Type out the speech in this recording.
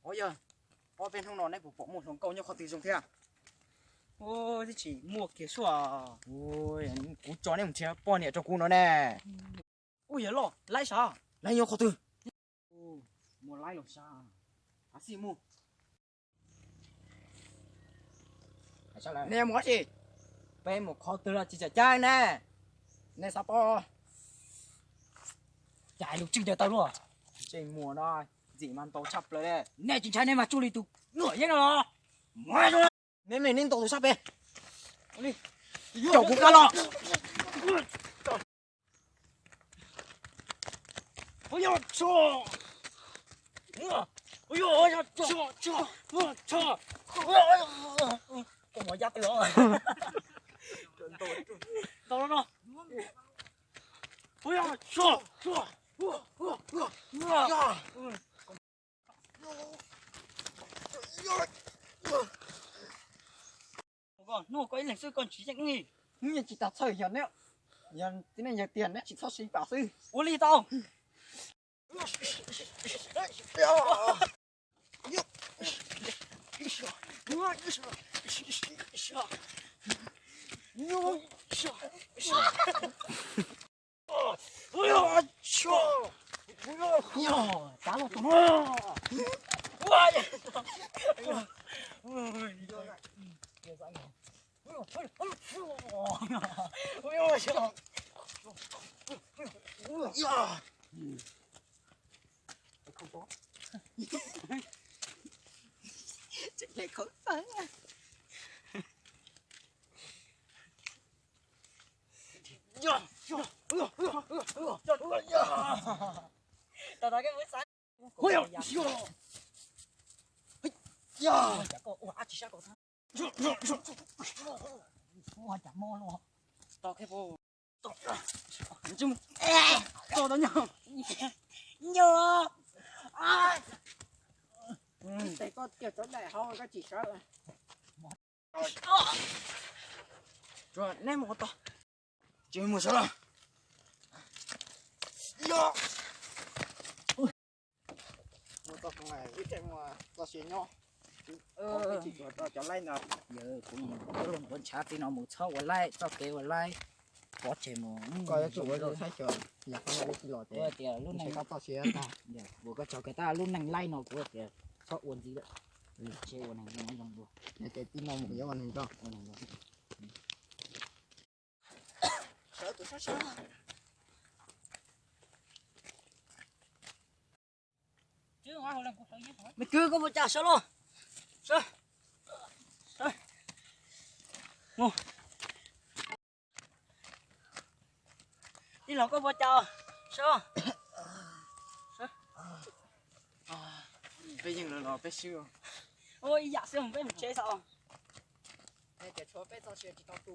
Ua yog, ob peb hnub no neb puas pom muaj hluas nkauj nyob qhov twg zoo thiab? Ua, twb tsis muaj kiag sua. Kuv tso neb mus nrhiav poj niam rau kuv no ne. Ua yog loj, laib sav? Laib nyob qhov twg? Muaj laib los sav. Xij mus. Nej mus dab tsi? Peb mus qhov twg los tsis txawm caij ne. Nej xav pom? Cas lub tswb ntawd tau luaj? Ntsej muag no ntxim mas ntau tshaj plaws. Nej tsis ntshai nej mas tsuj li tus luam yeeb no los? Neb me neb ntaus tus sab pem. Caum kuv kab los. Hnub koj ib leeg xwb koj tsis yeej wb li. Wb yeej tsis tas txhawj, yog neb, yog tib neeg yawg tiag neb tsis txhob siv pam xwb. Ua li tau. Neb mus tod. Tsis mus sawv los. Mus tau ib teg mus txoj sia nyob. Tsis tsuav tau cov laib ntawd. Yog kuv mus ntshav tib no mus txhob ua laib, txoj kev ua laib pov tseg mus. Koj yuav tsum ua zoo saib xyuas, yog qhov no wb tsis los ces kuv tias lub neej koj txoj sia tag. Kuv koj tso kiag tab lub neej laib no kuv tias txhob ua ntxiv lawm. Tsis ua neeg zoo zoo dua. Ces tib no mus yuav ua neeg zoo. Sawv tus sab sab. Me kwv koj puas cas sawv los. Sawv. Mus. Tij laug koj puas cas sawv. Peb yeej los los peb swb. Ua ib yam xwb peb mus tsev xwb. Tias tshuav peb txoj sia tsis tau tu.